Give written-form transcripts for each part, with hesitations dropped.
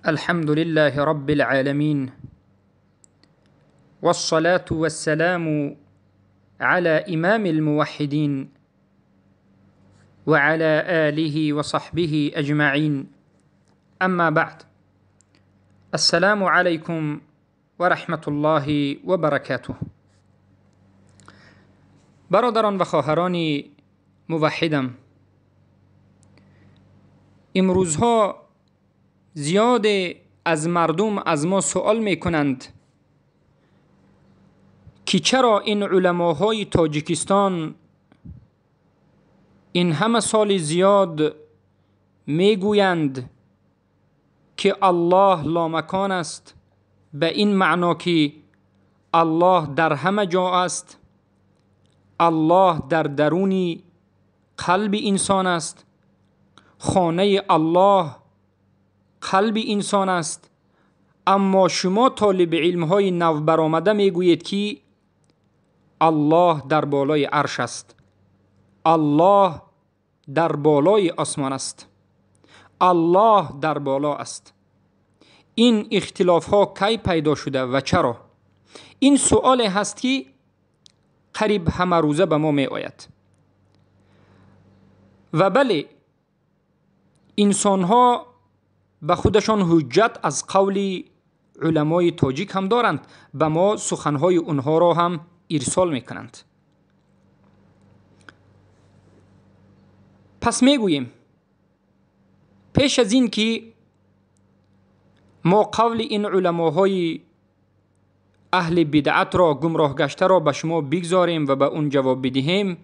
الحمد لله رب العالمين، والصلاة والسلام على إمام الموحدين وعلى آله وصحبه أجمعين. أما بعد، السلام عليكم ورحمة الله وبركاته. برادران و خواهران موحدم، امروزها زیاد از مردم از ما سوال میکنند که چرا این علماهای تاجیکستان این همه سال زیاد میگویند که الله لامکان است، به این معنا که الله در همه جا است، الله در درون قلب انسان است، خانه الله قلب انسان است. اما شما طالب علم های نو برآمده میگویید که الله در بالای عرش است، الله در بالای آسمان است، الله در بالا است. این اختلاف ها کی پیدا شده و چرا؟ این سؤال هست که قریب همه روزه به ما می آید. و بله، انسان ها به خودشان حجت از قول علمای تاجیک هم دارند، به ما سخنهای اونها را هم ارسال میکنند. پس میگوییم پیش از این که ما قول این علماهای اهل بدعت را، گمراه گشته را به شما بگذاریم و به اون جواب بدهیم،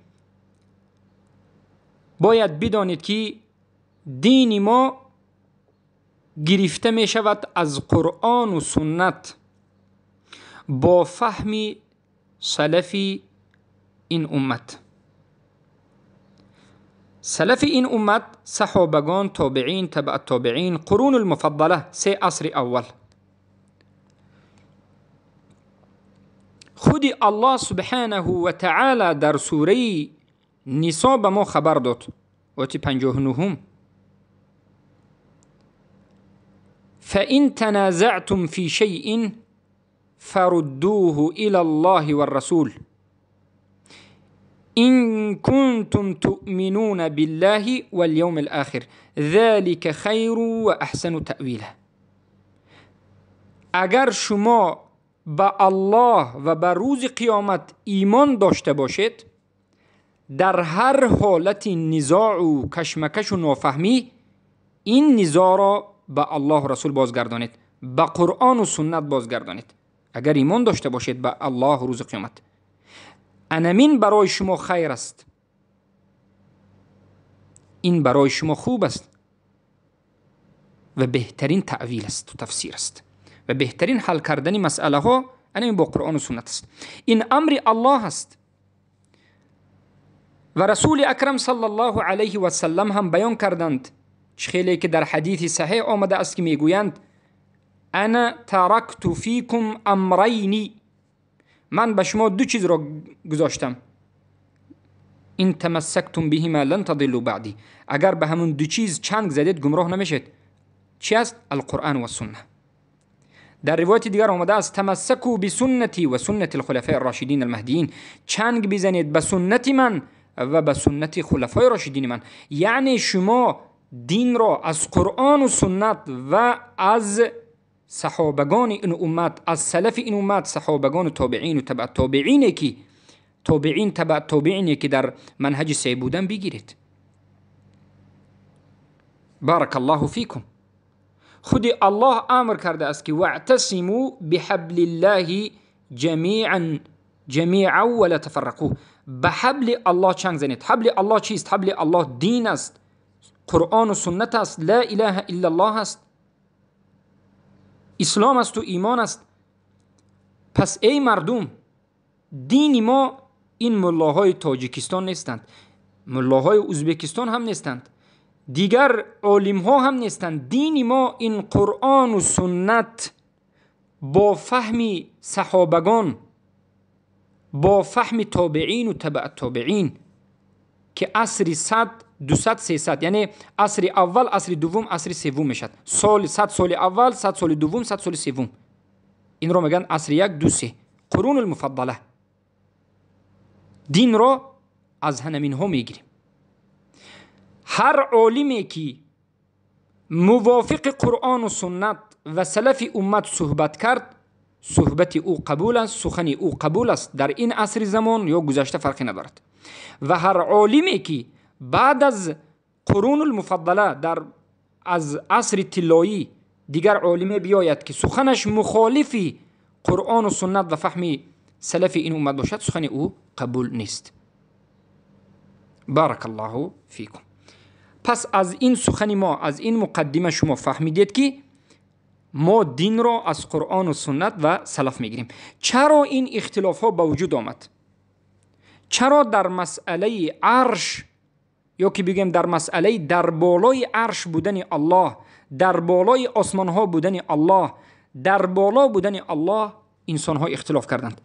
باید بدانید که دین ما گرفته می شود از قرآن و سنت با فهم سلف این امت. سلف این امت صحابگان، تابعین، تبع تابعین، قرون المفضله، سه عصر اول. خود الله سبحانه و تعالی در سوره نساء به ما خبر داد، آیه 59: فإن تنازعتم في شيء فردوه إلى الله والرسول إن كنتم تؤمنون بالله واليوم الآخر ذلك خير وأحسن تأويلا. اگر شما به الله و به روز قیامت ایمان داشته باشید، در هر حالت نزاع و کشمکش و نافهمی این نزاع را به الله و رسول بازگردانید، به قرآن و سنت بازگردانید. اگر ایمان داشته باشید به الله و روز قیامت، انمین برای شما خیر است، این برای شما خوب است و بهترین تأویل است و تفسیر است و بهترین حل کردن مسئله ها انمین با قرآن و سنت است. این امر الله است و رسول اکرم صلی الله علیه و سلم هم بیان کردند، خیلی که در حدیث صحیح آمده است که میگویند انا ترکت فیکم امرین، من به شما دو چیز را گذاشتم، این تمسکتم بهما لن تضلوا بعدی، اگر به همون دو چیز چنگ زدید گمراه نمیشید. چی است؟ القرآن و سنه. در روایت دیگر آمده است تمسکوا بسنتی و سنت الخلفاء الراشدین المهدیین، چنگ بزنید به سنت من و به سنت خلفای راشدین من. یعنی شما دین را از قرآن و سنت و از صحابگان این امت، از سلف این امت، صحابگان و تابعین و تبع تابعین که تابعین تبع تابعین که در منهج صحیح بودن بگیرید. بارک الله فیکم. خود الله امر کرده است که واعتصموا بحبل الله جمیعا جمیعا ولا تفرقوا. به حبل الله چنگ زنید. حبل الله چیست؟ حبل الله دین است، قرآن و سنت است، لا اله الا الله است، اسلام است و ایمان است. پس ای مردم، دین ما این ملاهای تاجیکستان نیستند، ملاهای ازبکستان هم نیستند، دیگر عالم ها هم نیستند. دین ما این قرآن و سنت با فهم صحابگان، با فهم تابعین و تبع تابعین ки асри 100, 200, 300, яъне асри аввал, асри дуввум, асри севум мешавад. Соли 100 соли аввал, 100 соли дуввум, 100 соли севум. Инро мегӯянд асри 1, 2, 3. Қурун алмуфаддала. Динро аз ҳанаминҳо мегирем. Ҳар олиме ки мувофиқи Қуръону суннат ва салафи уммат суҳбат кард, суҳбати ӯ қабул аст, сухани ӯ қабул аст дар ин асри замон ё гузашта фарқе надорад. Ва ҳар олиме ки баъд аз қурун алмуфаддала, дар аз асри тиллоӣ дигар олиме биёяд ки суханаш мухолифи Қуръону суннат ва фаҳми салафи ин уммат бошад, сухани ӯ қабул нест. Баракаллоҳу фикум. Пас аз ин сухани мо, аз ин муқаддима шумо фаҳмидед ки мо динро аз Қуръону суннат ва салаф мегирем. Чаро ин ихтилофҳо ба вуҷуд омад? Чаро дар масъалаи арш, ё ки бигӯем дар масъалаи дар болои арш будани Аллоҳ, дар болои осмонҳо будани Аллоҳ, дар боло будани Аллоҳ инсонҳо ихтилоф карданд?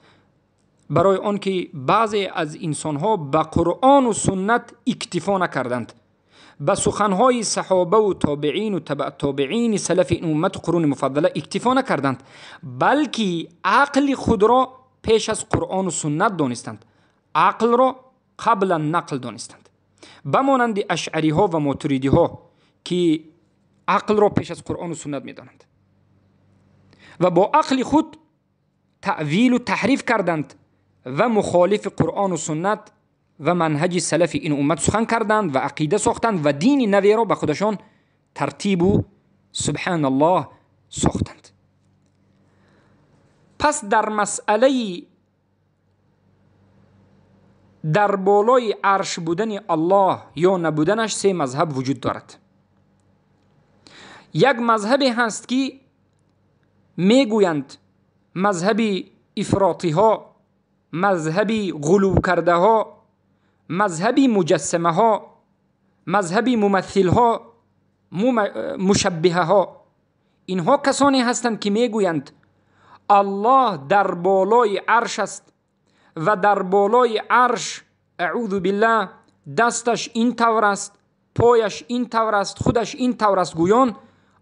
Барои он ки баъзе аз инсонҳо ба Қуръону суннат иктифо накарданд, ба суханҳои саҳобаву тобеину табаъ-тобеини салафи ин уммат қуруни муфаддала иктифо накарданд, балки ақли худро пеш аз Қуръону суннат донистанд, ақлро қаблан нақл донистанд. Ба монанди ашъариҳо ва мотуридиҳо ки ақлро пеш аз Қуръону суннат медонанд ва бо ақли худ таъвилу таҳриф карданд ва мухолифи Қуръону суннат ва манҳаҷи салафи ин уммат сухан карданд ва ақида сохтанд ва дини наверо ба худашон тартибу субҳаналлоҳ сохтанд. Пас дар масъалаи дар болои арш будани Аллоҳ ё набуданаш се мазҳаб вуҷуд дорад. Як мазҳабе ҳаст ки мегӯянд мазҳаби ифротиҳо, мазҳаби ғулувкардаҳо, мазҳаби муҷассамаҳо, мазҳаби мумассилҳо, мушаббиҳаҳо. Инҳо касоне ҳастанд ки мегӯянд Аллоҳ дар болои арш аст ва дар болои арш, аъузу биллаҳ, дасташ ин тавр аст, пояш ин тавр аст, худаш ин тавр аст, гӯён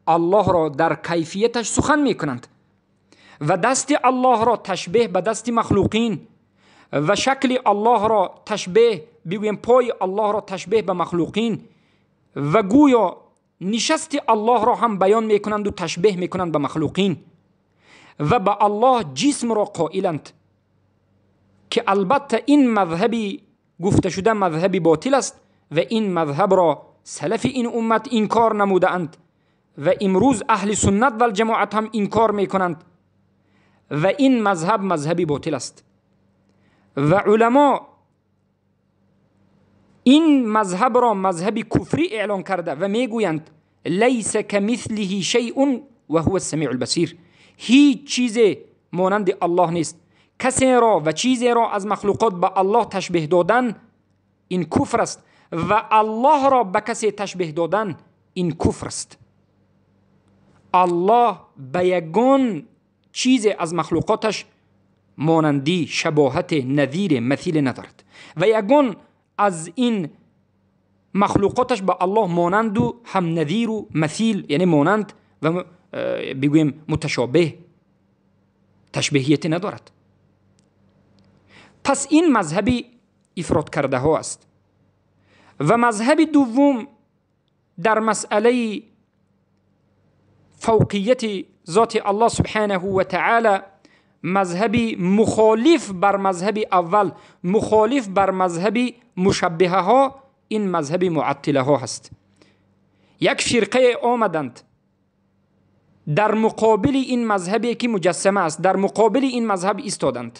Аллоҳро дар кайфияташ сухан мекунанд ва дасти Аллоҳро ташбеҳ ба дасти махлуқин ва шакли Аллоҳро ташбеҳ, бигӯем пои Аллоҳро ташбеҳ ба махлуқин ва гӯё нишасти Аллоҳро ҳам баён мекунанду ташбеҳ мекунанд ба махлуқин ва ба Аллоҳ ҷисмро қоиланд, ки албатта ин мазҳаби гуфташуда мазҳаби ботил аст ва ин мазҳабро салафи ин уммат инкор намудаанд ва имрӯз аҳли суннат валҷамоат ҳам инкор мекунанд ва ин мазҳаб мазҳаби ботил аст. Ва уламо ин мазҳабро мазҳаби куфрӣ эълон карда ва мегӯянд лайса камислиҳи шайъун ва ҳува самиъу лбасир, ҳеҷ чизе монанди Аллоҳ нест. Касеро ва чизеро аз махлуқот ба Аллоҳ ташбеҳ додан ин куфр аст ва Аллоҳро ба касе ташбеҳ додан ин куфр аст. Аллоҳ ба ягон чизе аз махлуқоташ монандӣ, шабоҳате, назире, масиле надорад ва ягон аз ин махлуқоташ ба Аллоҳ монанду ҳамназиру масил, яъне монанд ва бигӯем муташобеҳ, ташбеҳияте надорад. Пас ин мазҳаби ифродкардаҳо аст. Ва мазҳаби дуввум дар масъалаи фавқияти зоти Аллоҳ субҳанаҳу ва таъала, мазҳаби мухолиф бар мазҳаби аввал, мухолиф бар мазҳаби мушаббиҳаҳо, ин мазҳаби муаттилаҳо ҳаст. Як фирқае омаданд дар муқобили ин мазҳабе ки муҷассама аст, дар муқобили ин мазҳаб истоданд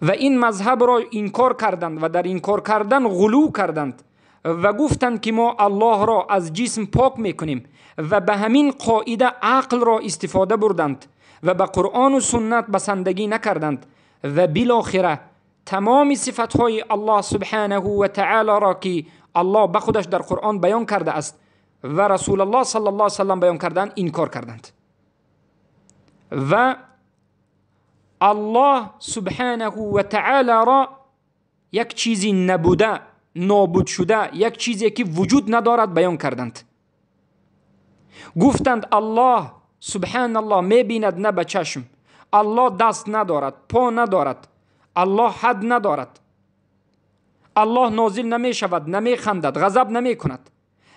ва ин мазҳабро инкор карданд ва дар инкор кардан ғулув карданд ва гуфтанд ки мо Аллоҳро аз ҷисм пок мекунем ва ба ҳамин қоида ақлро истифода бурданд ва ба Қуръону суннат басандагӣ накарданд ва билохира тамоми сифатҳои Аллоҳ субҳанаҳу ва таъолоро ки Аллоҳ ба худаш дар Қуръон баён кардааст ва Расулуллоҳ саллаллоҳу алайҳи васаллам баён карданд, инкор карданд. Ва Аллоҳ субҳанаҳу ва таъолоро як чизи набуда нобуд шуда, як чизе ки вуҷуд надорад баён карданд. Гуфтанд Аллоҳ субҳаналлоҳ мебинад на ба чашм, Аллоҳ даст надорад, по надорад, Аллоҳ ҳад надорад, Аллоҳ нозил намешавад, намехандад, ғазаб намекунад.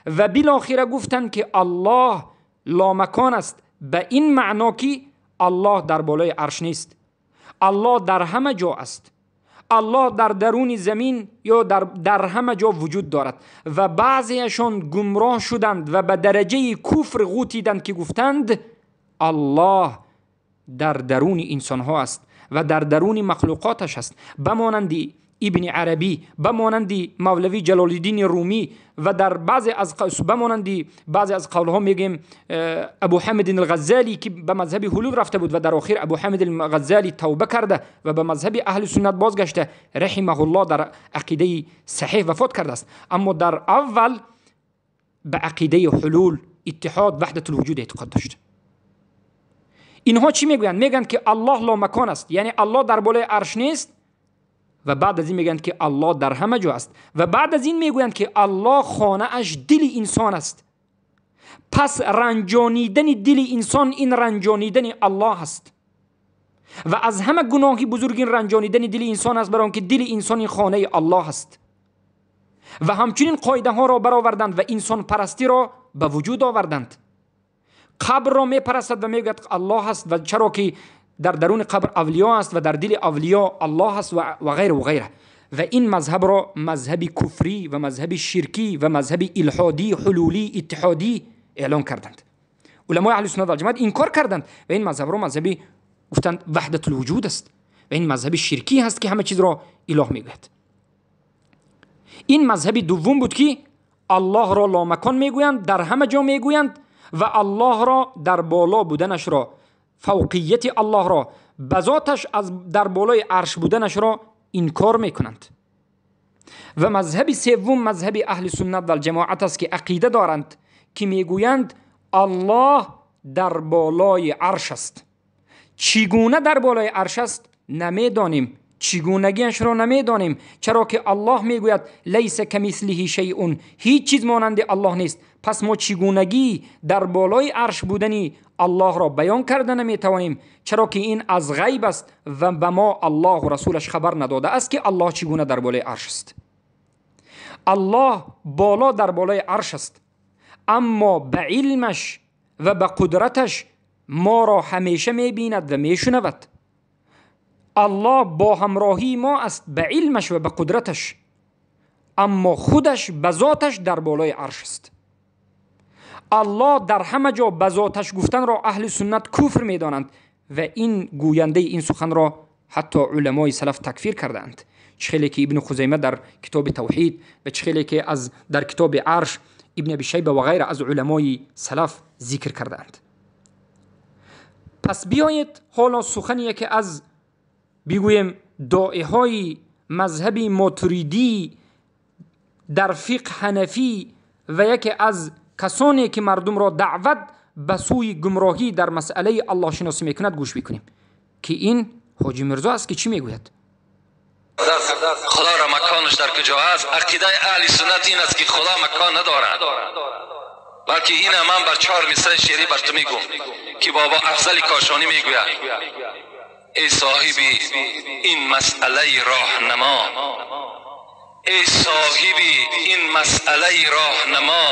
Ва билохира гуфтанд ки Аллоҳ ломакон аст, ба ин маъно ки Аллоҳ дар болои арш нест, Аллоҳ дар ҳама ҷо аст, Аллоҳ дар даруни замин ё дар ҳама ҷо вуҷуд дорад. Ва баъзеашон гумроҳ шуданд ва ба дараҷаи куфр ғутиданд ки гуфтанд Аллоҳ дар даруни инсонҳо аст ва дар даруни махлуқоташ аст, ба монанди Ибни Арабӣ, ба монанди Мавлавӣ Ҷалолиддини Румӣ ва дар баъзе аз ба монанди баъзе аз қавлҳо мегӯем Абу Ҳамид ал-Ғаззалӣ ки ба мазҳаби ҳулул рафта буд ва дар охир Абу Ҳамид ал-Ғаззалӣ тавба карда ва ба мазҳаби аҳли суннат бозгашта раҳимаҳуллоҳ дар ақидаи саҳеҳ вафот кардааст. Аммо дар аввал ба ақидаи ҳулул, иттиҳод, ваҳдатул вуҷуд эътиқод дошт. Инҳо чӣ мегӯянд? Мегӯянд ки Аллоҳ ломакон аст, яъне Аллоҳ дар болои арш нест, ва баъд аз ин мегӯянд ки Аллоҳ дар ҳама ҷо аст, ва баъд аз ин мегӯянд ки Аллоҳ хонааш дили инсон аст. Пас ранҷонидани дили инсон ин ранҷонидани Аллоҳ аст ва аз ҳама гуноҳи бузург ин ранҷонидани дили инсон аст, барои он ки дили инсон ин хонаи Аллоҳ аст. Ва ҳамчунин қоидаҳоро бароварданд ва инсонпарастиро ба вуҷуд оварданд. Қабрро мепарастад ва мегӯяд Аллоҳ аст, ва чаро ки дар даруни қабр авлиё аст ва дар дили авлиё Аллоҳ аст ва ғайра ва ғайра. Ва ин мазҳабро мазҳаби куфрӣ ва мазҳаби ширкӣ ва мазҳаби илҳодӣ, ҳулулӣ, иттиҳодӣ эълон карданд. Уламои аҳли суннат вал ҷамоат инкор карданд ва ин мазҳабро мазҳаби гуфтанд ваҳдатул вуҷуд аст ва ин мазҳаби ширкӣ ҳаст ки ҳама чизро илоҳ мегӯяд. Ин мазҳаби дуввум буд ки Аллоҳро ломакон мегӯянд, дар ҳама ҷо мегӯянд ва Аллоҳро дар боло буданашро, фавқияти Аллоҳро, ба зоташ аз дар болои арш буданашро инкор мекунанд. Ва мазҳаби севум мазҳаби аҳли суннат вал ҷамоат аст ки ақида доранд ки мегӯянд Аллоҳ дар болои арш аст. Чӣ гуна дар болои арш аст намедонем, чӣ гунагиашро намедонем, чаро ки Аллоҳ мегӯяд лайса камислиҳи шайъун, ҳеҷ чиз монанди Аллоҳ нест. Пас мо чӣ гунагӣ дар болои арш будани Аллоҳро баён карда наметавонем, чаро ки ин аз ғайб аст ва ба мо Аллоҳу расулаш хабар надодааст ки Аллоҳ чӣ гуна дар болои арш аст. Аллоҳ боло дар болои арш аст, аммо ба илмаш ва ба қудраташ моро ҳамеша мебинад ва мешунавад. Аллоҳ бо ҳамроҳии мо аст ба илмаш ва ба қудраташ, аммо худаш ба зоташ дар болои арш аст. Аллоҳ дар ҳама ҷо ба зоташ гуфтанро аҳли суннат куфр медонанд ва ин гӯяндаи ин суханро ҳатто уламои салаф такфир кардаанд. Чӣ хеле ки Ибни Хузайма дар китоби тавҳид ва чӣ хеле ки аз дар китоби арш Ибни Аби Шайба ва ғайра аз уламои салаф зикр кардаанд. Пас биёед ҳоло сухани яке аз бигӯем доиҳои мазҳаби мотуридӣ дар фиқҳ ҳанафӣ ва яке аз касоне ки мардумро даъват ба сӯи гумроҳӣ дар масъалаи аллоҳшиносӣ мекунад гӯш бикунем ки ин ҳоҷи Мирзо аст ки чӣ мегӯяд. Худо ра маконаш дар куҷо аст? Ақидаи аҳли суннат ин аст ки Худо макон надорад, балки ина ман бар чор мисраи шеърӣ бар ту мегӯм ки бобо Афзали Кошонӣ мегӯяд: эй соҳиби ин масъалаи роҳнамо, эй соҳиби ин масъалаи роҳнамо,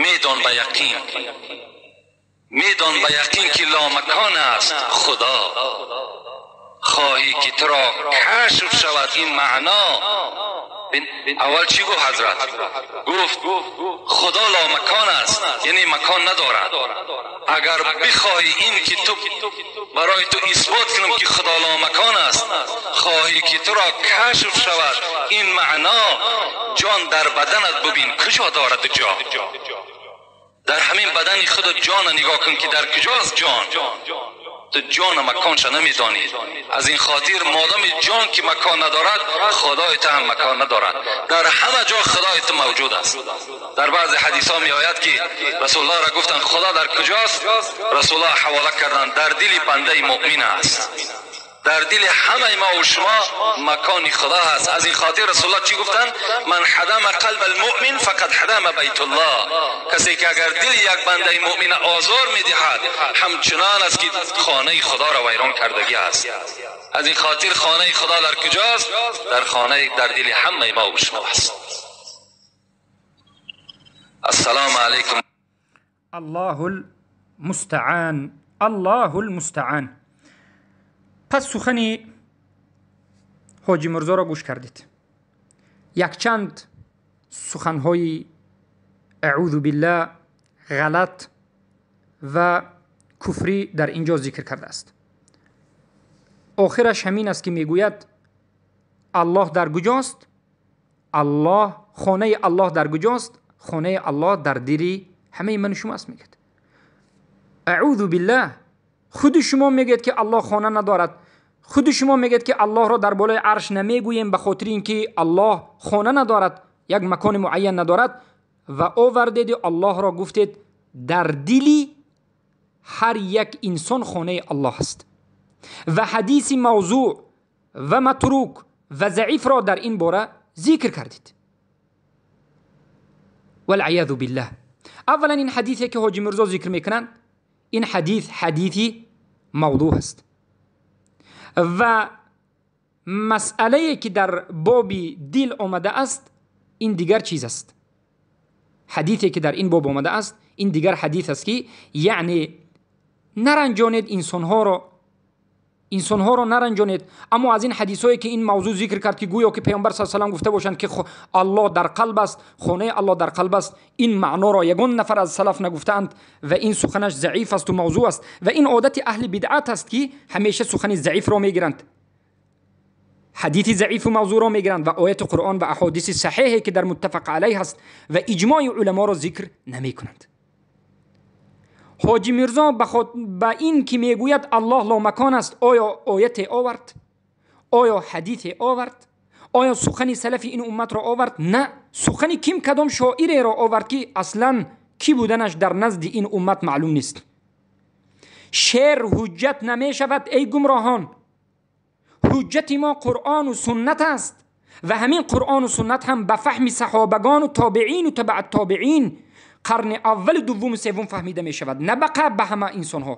медон ба яқин, медон ба яқин ки ломакон аст Худо. хоҳӣ ки туро кашф шавад ин маъно. Аввал чӣ гуфт ҳазрат? Гуфт Худо ломакон аст, яъне макон надорад. Агар бихоҳӣ ин ки ту барои ту исбот кунам ки Худо ломакон аст, хоҳӣ ки туро кашф шавад ин маъно, ҷон дар баданат бибин куҷо дорад ҷо. Дар ҳамин бадани худ ҷона нигоҳ кун ки дар куҷост ҷон. ту ҷон маконша намедонӣ. Аз ин хотир модами ҷон ки макон надорад, Худои ту ҳам макон надорад. Дар ҳама ҷо Худои ту мавҷуд аст. Дар баъзе ҳадисҳо меояд ки Расулуллоҳ ра гуфтанд Худо дар куҷост? Расулуллоҳ ҳавола карданд дар дили бандаи муъмин аст. Дар дили ҳамаи ма ва шумо макони Худо ҳаст. Аз ин хотир Расул Аллоҳ чӣ гуфтанд? Ман ҳадама қалб алмӯмин фақад ҳадама байт Аллоҳ. Касе ки агар дили як бандаи мӯмин озор медиҳад, ҳамчунон аст ки хонаи Худоро вайрон кардагӣ аст. Аз ин хотир хонаи Худо дар куҷост? Дар хонаи дар дили ҳамаи ма ва шумо аст. Ассалому алайкум. Аллоҳул мустаъан, Аллоҳул мустаъан. Пас сухани Ҳоҷи Мирзоро гӯш кардед. Якчанд суханҳои аъузу биллаҳ ғалат ва куфрӣ дар инҷо зикр кардааст. Охираш ҳамин аст ки мегӯяд Аллоҳ дар куҷост? Аллоҳ, хонаи Аллоҳ дар куҷост? Хонаи Аллоҳ дар дили ҳамаи ман шумо аст, мегӯяд. Аъузу биллаҳ. Худи шумо мегӯед ки Аллоҳ хона надорад. Худи шумо мегӯед ки Аллоҳро дар болои арш намегӯем ба хотири инки Аллоҳ хона надорад, як макони муайян надорад, ва овардед Аллоҳро гуфтед дар дили ҳар як инсон хонаи Аллоҳ аст. Ва ҳадиси мавзӯъ ва матрук ва заифро дар ин бора зикр кардед. Валъиязу биллаҳ. Аввалан ин ҳадисе ки Ҳоҷи Мирзо зикр мекунанд, ин ҳадис ҳадиси мавзӯъ аст ва масъалае ки дар боби дил омада аст ин дигар чиз аст. Ҳадисе ки дар ин боб омада аст ин дигар ҳадис аст ки яъне наранҷонед инсонҳоро, инсонҳоро наранҷонед. Аммо аз ин ҳадисҳое ки ин мавзӯъ зикр кард ки гӯё ки Паёмбар саллаллоҳу алайҳи васаллам гуфта бошанд ки Аллоҳ дар қалб аст, хонаи Аллоҳ дар қалб аст, ин маъноро ягон нафар аз салаф нагуфтаанд ва ин суханаш заиф аст ва мавзӯъ аст ва ин одати аҳли бидъат аст ки ҳамеша сухани заифро мегиранд, ҳадиси заифу мавзӯъро мегиранд ва ояти Қуръон ва аҳодиси саҳеҳе ки дар муттафақ алайҳ аст ва иҷмои уламоро зикр намекунанд. Ҳоҷи Мирзо ба ин ки мегӯяд Аллоҳ ломакон аст, оё ояте овард? Оё ҳадисе овард? Оё сухани салафи ин умматро овард? На, сухани ким кадом шоиреро овард ки аслан кӣ буданаш дар назди ин уммат маълум нест. Шеър ҳуҷҷат намешавад, эй гумроҳон. Ҳуҷҷати мо Қуръону суннат аст ва ҳамин Қуръону суннат ҳам ба фаҳми саҳобагону тобеину табаъ тобеин қарни аввали дуввуму севум фаҳмида мешавад, на ба ба ҳама инсонҳо.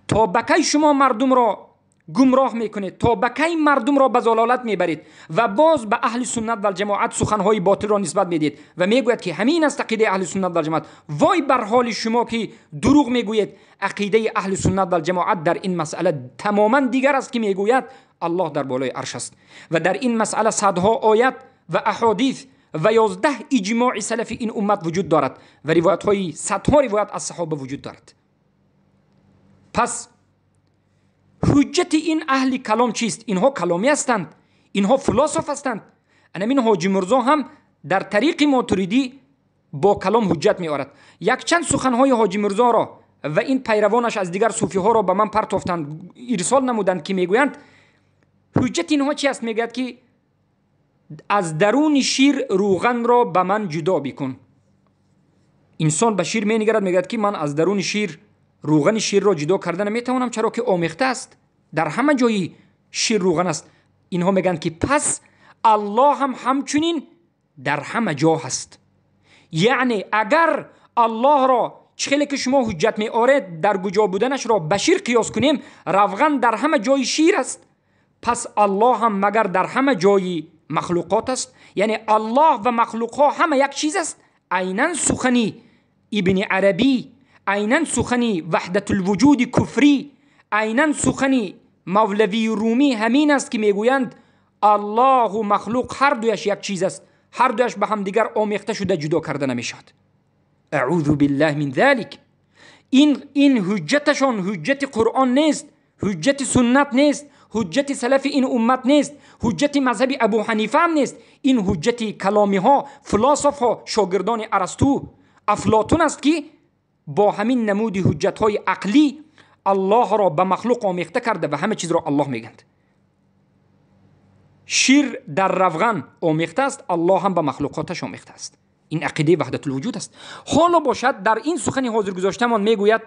То ба кай шумо мардумро гумроҳ мекунед, то ба кай мардумро ба залолат мебаред ва боз ба аҳли суннат валҷамоат суханҳои ботилро нисбат медиҳед ва мегӯяд ки ҳамин аст ақидаи аҳли суннат валҷамоат. Вой бар ҳоли шумо ки дурӯғ мегӯед. Ақидаи аҳли суннат валҷамоат дар ин масъала тамоман дигар аст ки мегӯяд Аллоҳ дар болои арш аст ва дар ин масъала садҳо оят ва аҳодис ва 11 иҷмои салафи ин уммат вуҷуд дорад ва ривоятҳои садҳо ривоят аз саҳоба вуҷуд дорад. Пас ҳуҷҷати ин аҳли калом чист? Инҳо каломӣ ҳастанд, инҳо философ ҳастанд. Анамин Ҳоҷи Мирзо ҳам дар тариқи Мотуридӣ бо калом ҳуҷҷат меорад. Якчанд суханҳои Ҳоҷи Мирзоро ва ин пайравонаш аз дигар суфиҳоро ба ман партофтанд, ирсол намуданд ки мегӯянд ҳуҷҷати инҳо чи аст? Мегӯяд ки аз даруни шир рӯғанро ба ман ҷудо бикун. Инсон ба шир менигарад, мегӯяд ки ман аз даруни шир рӯғани ширро ҷудо карда наметавонам, чаро ки омехта аст, дар ҳама ҷои шир рӯған аст. Инҳо мегӯянд ки пас Аллоҳ ҳам ҳамчунин дар ҳама ҷо ҳаст. Яъне агар Аллоҳро чӣ хеле ки шумо ҳуҷҷат меоред дар куҷо буданашро ба шир қиёс кунем, равған дар ҳама ҷои шир аст, пас Аллоҳ ҳам магар дар ҳама ҷои махлуқот аст? Яъне Аллоҳ ва махлуқҳо ҳама як чиз аст. Айнан сухани Ибни Арабӣ, айнан сухани ваҳдатулвуҷуди куфрӣ, айнан сухани Мавлавии Румӣ ҳамин аст ки мегӯянд Аллоҳу махлуқ ҳар дуяш як чиз аст, ҳар дуяш ба ҳамдигар омехта шуда ҷудо карда намешавад. Аъузу биллаҳ мин залик. Ин ҳуҷҷаташон ҳуҷҷати Қуръон нест, ҳуҷҷати суннат нест, ҳуҷҷати салафи ин уммат нест, ҳуҷҷати мазҳаби Абу Ҳанифа ҳам нест. Ин ҳуҷҷати каломиҳо, философҳо, шогирдони Арасту, Афлотун аст ки бо ҳамин намуди ҳуҷҷатҳои ақлӣ Аллоҳро ба махлуқ омехта карда ва ҳама чизро Аллоҳ мегӯянд. Шир дар равған омехта аст, Аллоҳ ҳам ба махлуқоташ омехта аст. Ин ақидаи ваҳдатулвуҷуд аст. Ҳоло бошад дар ин сухани ҳозир гузоштамон мегӯяд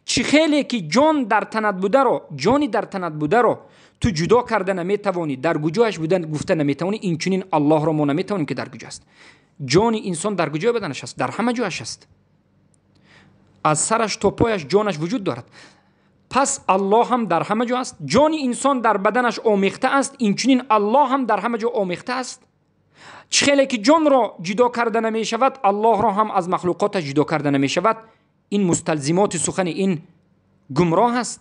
Чӣ хеле ки ҷон дар танат бударо, ҷони дар танат бударо ту ҷудо карда наметавонӣ, дар куҷояш будан гуфта наметавонӣ, инчунин Аллоҳро мо наметавонем ки дар куҷо аст. Ҷони инсон дар куҷои баданаш аст? Дар ҳама ҷояш аст. Аз сараш то пояш ҷонаш вуҷуд дорад. Пас Аллоҳ ҳам дар ҳама ҷо аст. Ҷони инсон дар баданаш омехта аст, инчунин Аллоҳ ҳам дар ҳама ҷо омехта аст. Чӣ хеле ки ҷонро ҷудо карда намешавад, Аллоҳро ҳам аз махлуқоташ ҷудо карда намешавад. Ин мусталзимоти сухани ин гумроҳ аст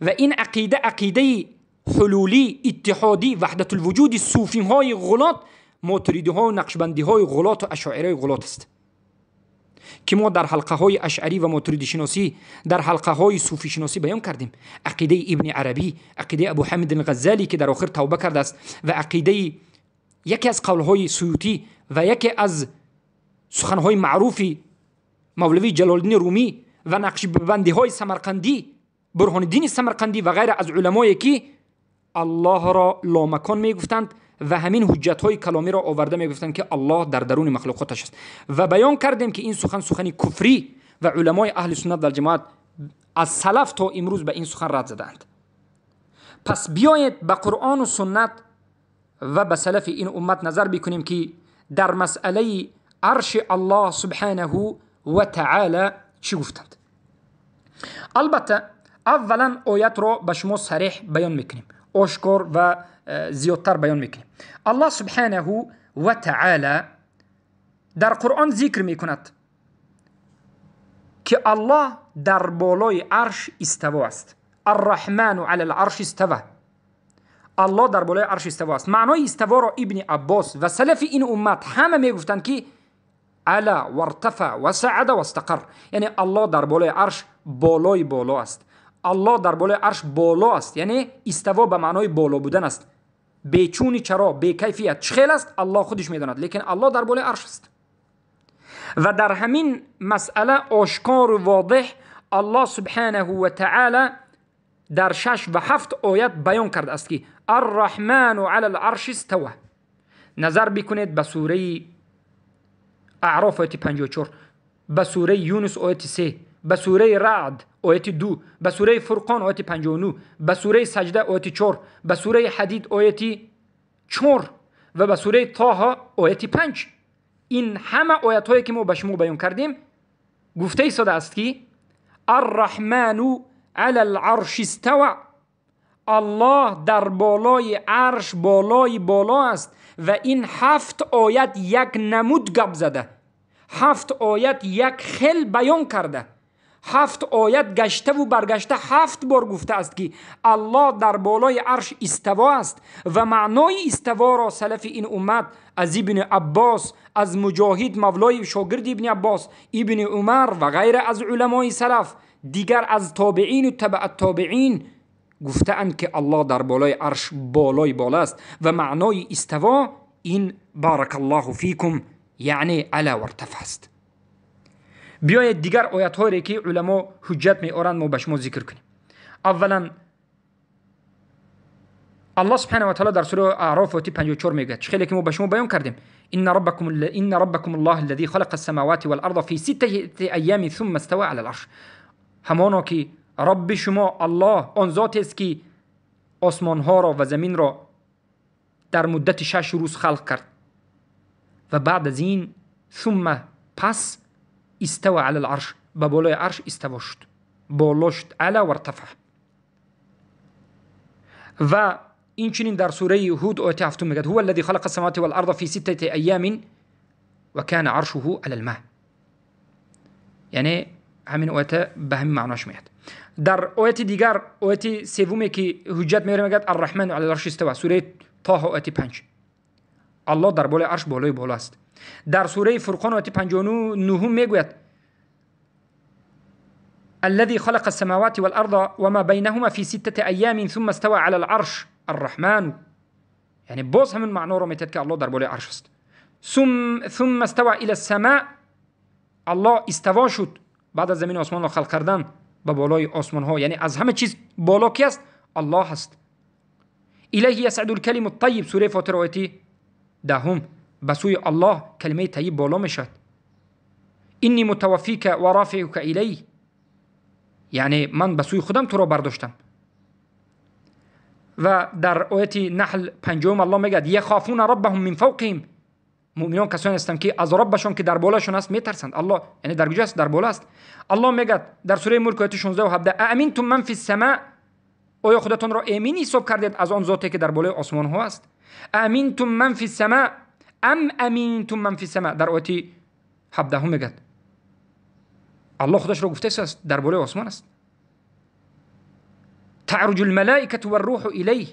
ва ин ақида ақидаи ҳулулӣ, иттиҳодӣ, ваҳдатулвуҷуди суфиҳои ғулот, мотуридиҳо, нақшбандиҳои ғулоту ашоираи ғулот аст ки мо дар ҳалқаҳои ашъарӣ ва мотуридишиносӣ, дар ҳалқаҳои суфишиносӣ баён кардем. Ақидаи Ибни Арабӣ, ақидаи Абу Ҳамид Алғаззалӣ ки дар охир тавба кардааст ва ақидаи яке аз қавлҳои Суютӣ ва яке аз суханҳои маъруфи Мавлавӣ Ҷалолиддини Румӣ ва нақшбандиҳои Самарқандӣ, Бурҳониддини Самарқандӣ ва ғайра аз уламое ки Аллоҳро ломакон мегуфтанд ва ҳамин ҳуҷҷатҳои каломиро оварда мегуфтанд ки Аллоҳ дар даруни махлуқоташ аст. Ва баён кардем ки ин сухан сухани куфрӣ ва уламои аҳли суннат вал ҷамоат аз салаф то имрӯз ба ин сухан рад задаанд. Пас биёед ба Қуръону суннат ва ба салафи ин уммат назар бикунем ки дар масъалаи арши Аллоҳ субҳанаҳу ва таъала чӣ гуфтанд. Албатта аввалан оятро ба шумо сареҳ баён мекунем, ошкор ва зиёдтар баён мекунем. Аллоҳ субҳанаҳу ва таъала дар Қуръон зикр мекунад ки Аллоҳ дар болои арш иставо аст. Арраҳману ала л-арши истава. Аллоҳ дар болои арш иставо аст. Маънои иставоро Ибни Аббос ва салафи ин уммат ҳама мегуфтанд ки ала вартафа ва саада вастақар, яъне Аллоҳ дар болои арш болои боло аст. Аллоҳ дар болои арш боло аст, яъне иставо ба маънои боло будан аст. Бечуни чаро, бекайфият чӣ хел аст, Аллоҳ худаш медонад, лекин Аллоҳ дар болои арш аст. Ва дар ҳамин масъала ошкору водеҳ Аллоҳ субҳанаҳу ва таъала дар 6 ва 7 оят баён кардааст ки Арраҳману ала л-арши истава. Назар бикунед ба сураи Аъроф ояти 54, ба сураи Юнус ояти 3, ба сураи Раъд ояти 2, ба сураи Фурқон ояти 59, ба сураи Саҷда ояти 4, ба сураи Ҳадид ояти 4 ва ба сураи Тоҳа ояти 5. Ин ҳама оятҳое ки мо ба шумо баён кардем гуфта истодааст ки Арраҳману ала л-арши истава, Аллоҳ дар болои арш болои боло аст. Ва ин 7 оят як намуд гап зада, 7 оят як хел баён карда, 7 оят гаштаву баргашта 7 бор гуфтааст ки Аллоҳ дар болои арш иставо аст. Ва маънои иставоро салафи ин уммат аз Ибни Аббос, аз Муҷоҳид мавлои шогирди Ибни Аббос, Ибни Умар ва ғайра аз уламои салаф, дигар аз тобеину табаат тобеин гуфтаанд ки Аллоҳ дар болои арш болои боло аст. Ва маънои иставо ин баракаллоҳу фикум, яъне ала вартафа аст. Биёед дигар оятҳое ки уламо ҳуҷҷат меоранд мо ба шумо зикр кунем. Аввалан Аллоҳ субҳанаҳу ва таъала дар сураи Аъроф ояти 54 мегӯяд, чӣ хеле ки мо ба шумо баён кардем: инна раббакум аллоҳ аллазӣ халақа ас-самавати вал-арза фи ситтати айёмин сумма истава ала ал-арш. Ҳамоно ки Рабби шумо Аллоҳ он зотест ки осмонҳоро ва заминро дар муддати 6 рӯз халқ кард ва баъд аз ин сумма пас истава ала ал-арш, ба болои арш иставо шуд, боло шуд, ала вартафа. Ва инчунин дар сураи Ҳуд ояти 7 мегӯяд: ҳува аллазӣ халақа ас-самавати вал-арза фи ситтати айёмин ва кана аршуҳу ала ал-ма. Яъне ҳамин оята ба ҳамин маънош меяд. Дар ояти дигар, ояти севуме ки ҳуҷҷат меорад, мегӯяд Арраҳману ала ал-арши истава, сураи Тоҳа ояти 5. Аллоҳ дар болои арш болои боло аст. Дар сураи Фурқон ояти 59 мегӯяд: аллазӣ халақа ас-самавати вал-арза ва ма байнаҳума фи ситтати айёмин сумма истава ала ал-арш арраҳману. Яъне боз ҳамин маъноро метиҳад ки Аллоҳ дар болои арш аст. Сумма истава ила ас-сама, Аллоҳ иставо шуд баъд аз замини осмонро халқ кардан ба болои осмонҳо, яъне аз ҳама чиз боло ки аст? Аллоҳ аст. Илайҳи ясъаду л-калиму т-таййиб, сураи Фотир ояти 10, ба сӯи Аллоҳ калимаи таййиб боло мешавад. Инни мутаваффика ва рафиука илай, یعنی من به سوی خودم تو را برداشتم. و در آیت نحل 5 الله میگه یخافون ربهم من فوقهم، مؤمنان کسانی هستند که از ربشان که در بالاشون است میترسند. الله یعنی در کجا است؟ در بالا است. الله میگه در سوره ملک آیت 16 و 17 امنتم من فی السماء، آیا خودتان را امین حساب کردید از آن ذاتی که در بالای آسمان ها است؟ امنتم من فی السماء ام امنتم من فی السماء، در آیت 17 میگه الله خودش را گفته است در بالای آسمان است. تعرج الملائکه والروح الیه،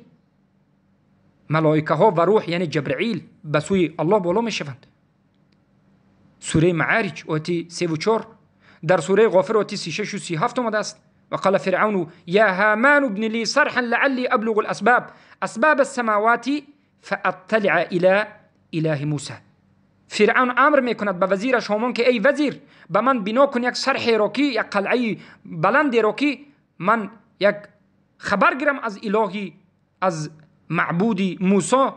ملائکه ها و روح یعنی جبرئیل به سوی الله بالا میشوند. سوره معارج آیت 3 و 4، در سوره غافر آیت 36 و 37 آمده است. وقال فرعون یا هامان ابن لی صرحا لعلی ابلغ الاسباب اسباب السماوات فاطلع الى اله موسی. فرعون امر میکند به وزیرش هامان که ای وزیر به من بنا کن یک صرح را که یک قلعه بلند را که من یک خبر گیرم از الهی، از معبودی موسی،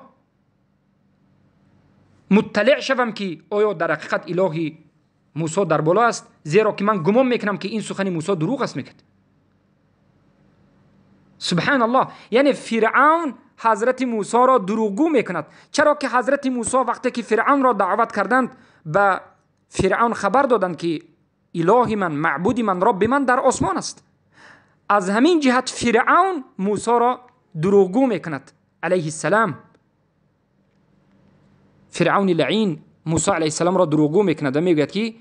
مطلع شوم که آیا در حقیقت الهی موسی در بالا است، زیرا که من گمان میکنم که این سخن موسی دروغ است. میکرد سبحان الله، یعنی فرعون حضرت موسی را دروغگو میکند. چرا که حضرت موسی وقتی که فرعون را دعوت کردند به فرعون خبر دادند که الهی من، معبودی من، رب من در آسمان است. از همین جهت فرعون موسی را دروغگو میکند علیه السلام. فرعون لعین موسی علیه السلام را دروغگو میکند و میگوید که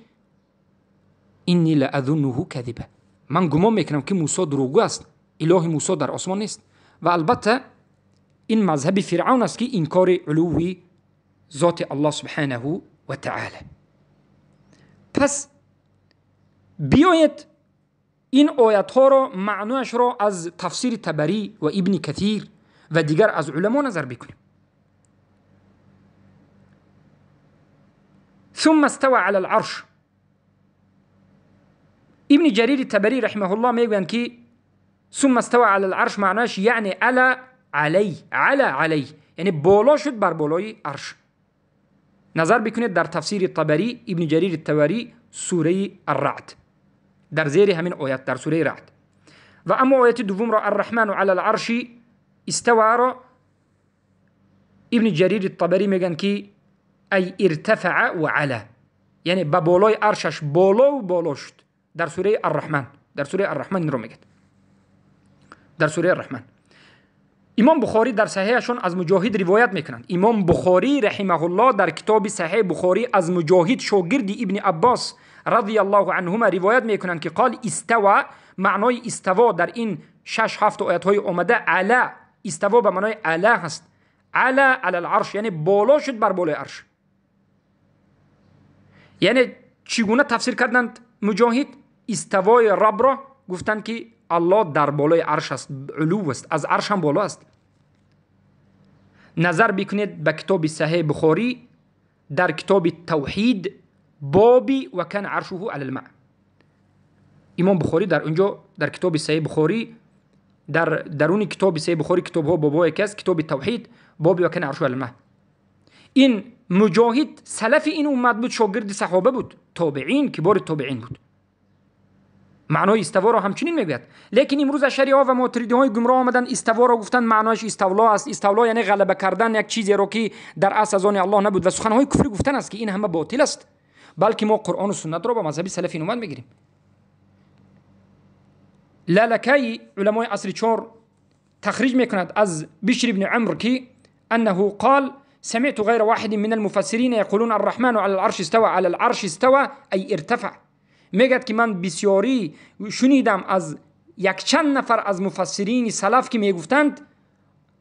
انی لاظنه کذبا، من گمان میکنم که موسی دروغگو است، اله موسی در آسمان نیست. و البته این مذهب فرعون است که انکار علوی ذات الله سبحانه و تعالی. پس بیایید این آیت ها را معنایش را از تفسیر طبری و ابن کثیر و دیگر از علما نظر بکنیم. ثم استوى على العرش. ابن جریر طبری رحمه الله میگویند که ثم استوى على العرش معناش یعنی علی علی، علی علی، یعنی بالا شد بر بالای عرش. نظر بکنید در تفسیر طبری ابن جریر الطبری سوره الرعد در زیر همین آیت در سوره رعد. و اما آیت دوم را الرحمن علی العرش استوى را ابن جریر الطبری میگن که ای ارتفع و علا، یعنی به بالای عرشش بالا و بالا شد. در سوره الرحمن، در سوره الرحمن این رو میگه، در سوره الرحمن. امام بخاری در صحیحشون از مجاهد روایت میکنند. امام بخاری رحمه الله در کتاب صحیح بخاری از مجاهد شاگرد ابن عباس رضی الله عنهما روایت میکنند که قال استوى، معنای استوا در این 6-7 آیت های آمده علا، استوا به معنای علا هست، علا علی العرش یعنی بالا شد بر بالای عرش. یعنی چگونه تفسیر کردند مجاهد استوای رب را؟ گفتند که الله در بالای عرش است، علو است، از عرش هم بالا است. نظر بکنید به کتاب صحیح بخاری در کتاب توحید بابی و کان عرشه علی الماء. امام بخاری در اونجا در کتاب صحیح بخاری در درون کتاب صحیح بخاری کتاب ها بابای که است کتاب توحید بابی و کان عرشه علی الماء. این مجاهد سلف این امت بود، شاگرد صحابه بود، تابعین، کبار تابعین بود. معنای استوا را همچنین میگوید. لیکن امروز اشعری ها و ماتریدی های گمراه آمدن استوا را گفتن معنایش استولا است. استولا یعنی غلبه کردن یک چیزی را که در اصل از آن الله نبود و سخن های کفری گفتن است که این همه باطل است. بلکه ما قرآن و سنت را با مذهب سلف این امت میگیریم. لالکای علمای عصر 4 تخریج میکند از بشر بن عمرو که انه قال سمعت غير واحد من المفسرين يقولون الرحمن على العرش استوى، على العرش استوى ای ارتفع. میگد که من بسیاری شنیدم از یک چند نفر از مفسرین سلف که میگفتند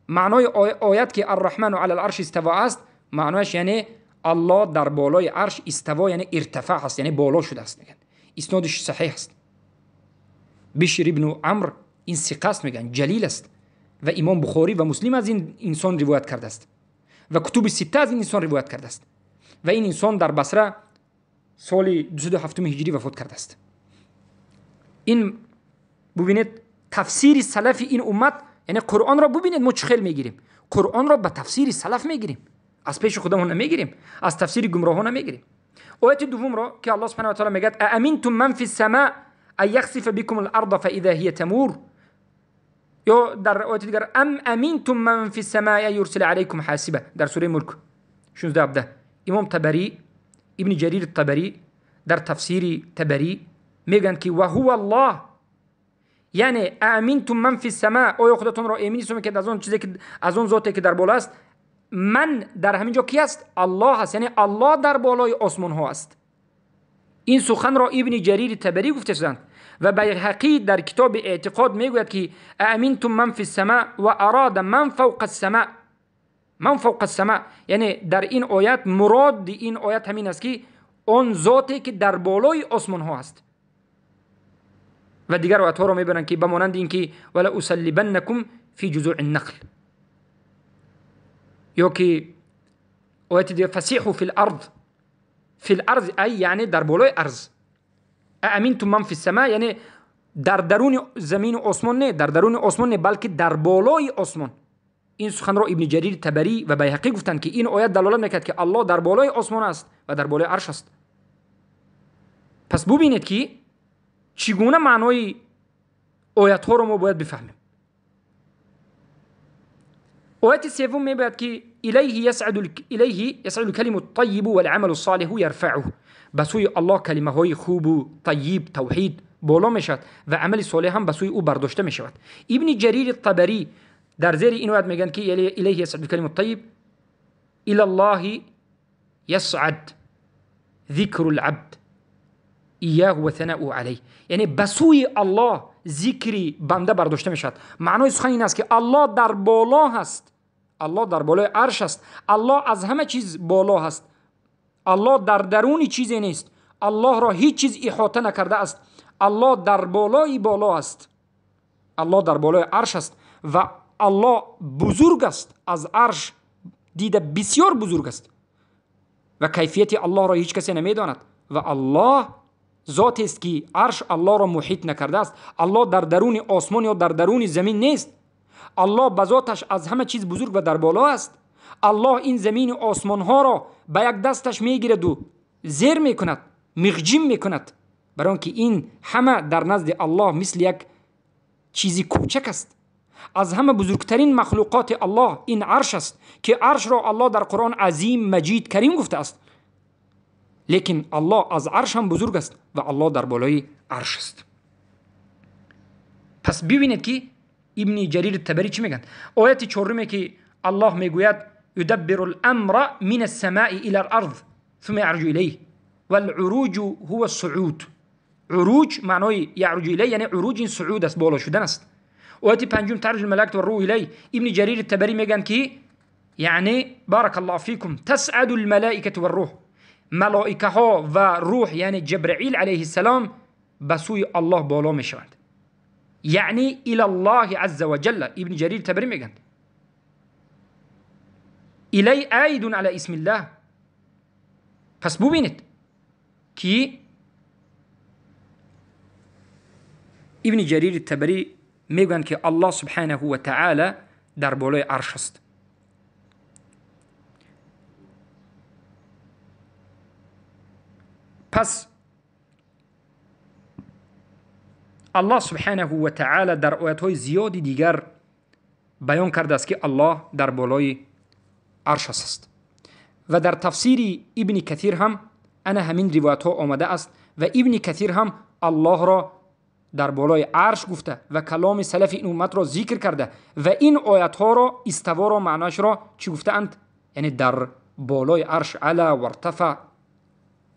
معنای آیت که الرحمن علی العرش استوا است، معنایش یعنی الله در بالای عرش استوا یعنی ارتفاع است، یعنی بالا شده است. میگن اسنادش صحیح است. بشر ابن عمرو این ثقه است، میگن جلیل است و امام بخاری و مسلم از این انسان روایت کرده است و کتب سته از این انسان روایت کرده است و این انسان در بصره سال 207 هجری وفات کرده است. این ببینید تفسیر سلف این امت، یعنی قرآن را ببینید ما چه خیل میگیریم، قرآن را به تفسیر سلف میگیریم، از پیش خودمون نمیگیریم، از تفسیر گمراهان نمیگیریم. آیت دوم را که الله سبحانه و تعالی میگه امنتم من فی السماء أن يخسف بكم الأرض فإذا هي تمور. یا در آیت دیگر ام امنتم من فی السماء یرسل علیکم حاسبا در سوره ملک 16 17. امام طبری، ابن جریر طبری در تفسیر طبری میگن که و هو الله، یعنی امنتم من فی السماء، آیا خودتون را امین هستید که از آن چیزی که از آن ذاتی که در بالا است؟ من در همین جا کی است؟ الله است، یعنی الله در بالای آسمان ها است. این سخن را ابن جریر طبری گفته شدند و بیهقی در کتاب اعتقاد میگوید که امنتم من فی السماء و اراد من فوق السماء. من فوق السماء یعنی در این آیت مراد این آیت همین است که آن ذاتی که در بالای آسمان ها است. و دیگر آیت ها را میبرند که بمانند اینکه ولا اصلبنکم فی جذوع النخل، یا که آیت دیگر فسیحوا فی الارض، فی الارض ای یعنی در بالای ارض. امنتم من فی السماء یعنی در درون زمین و آسمان نه، در درون آسمان نه، بلکه در بالای آسمان. این سخن را ابن جریر طبری و بیهقی گفتند که این آیت دلالت میکرد که الله در بالای آسمان است و در بالای عرش است. پس ببینید که چگونه معنای آیت ها رو ما باید بفهمیم. آیت سوم میباید که الیه یصعد الکلم الطیب والعمل الصالح یرفعه. به سوی الله کلمه های خوب و طیب توحید بالا میشود و عمل صالح هم به سوی او برداشته میشود. ابن جریر الطبری در زیر این آیت میگن که الیه یصعد الکلم الطیب الی الله یصعد ذکر العبد ایاه و ثناؤه علیه، یعنی به سوی الله ذکری بنده برداشته میشود. معنای سخن این است که الله در بالا هست، الله در بالای عرش است، الله از همه چیز بالا هست، الله در درون چیزی نیست، الله را هیچ چیز احاطه نکرده است، الله در بالای بالا است، الله در بالای عرش است و الله بزرگ است، از عرش دیده بسیار بزرگ است و کیفیت الله را هیچ کسی نمیداند و الله ذات است که عرش الله را محیط نکرده است. الله در درون آسمان یا در درون زمین نیست، الله به ذاتش از همه چیز بزرگ و در بالا است. الله این زمین و آسمان ها را به یک دستش میگیرد و زیر میکند، مغجیم میکند، برای اینکه این همه در نزد الله مثل یک چیزی کوچک است. از همه بزرگترین مخلوقات الله این عرش است که عرش را الله در قرآن عظیم، مجید، کریم گفته است، لیکن الله از عرش هم بزرگ است و الله در بالای عرش است. پس ببینید که ابن جریر طبری چی میگن. آیت چهارمی که الله میگوید یدبر الامر من السماء الى الارض ثم يعرج الیه والعروج هو الصعود. عروج معنای یعرج الیه یعنی عروج این صعود است، بالا شدن است. آیت پنجم تعرج الملائکه والروح الیه. ابن جریر طبری میگن که یعنی بارک الله فیکم تسعد الملائکه والروح، ملائکه ها و روح یعنی جبرئیل علیه السلام به سوی الله بالا میشوند، یعنی الی الله عز وجل. ابن جریر طبری میگن الی عاید علی اسم الله. پس ببینید که ابن جریر طبری میگن که الله سبحانه و تعالی در بالای عرش است. پس الله سبحانه و تعالی در آیت‌های زیادی دیگر بیان کرده است که الله در بالای عرش است و در تفسیر ابن کثیر هم انا همین روایت ها آمده است و ابن کثیر هم الله را در بالای عرش گفته و کلام سلف این امت را ذکر کرده و این آیت ها را استوا را معناش را چی گفته اند؟ یعنی در بالای عرش، علا و ارتفع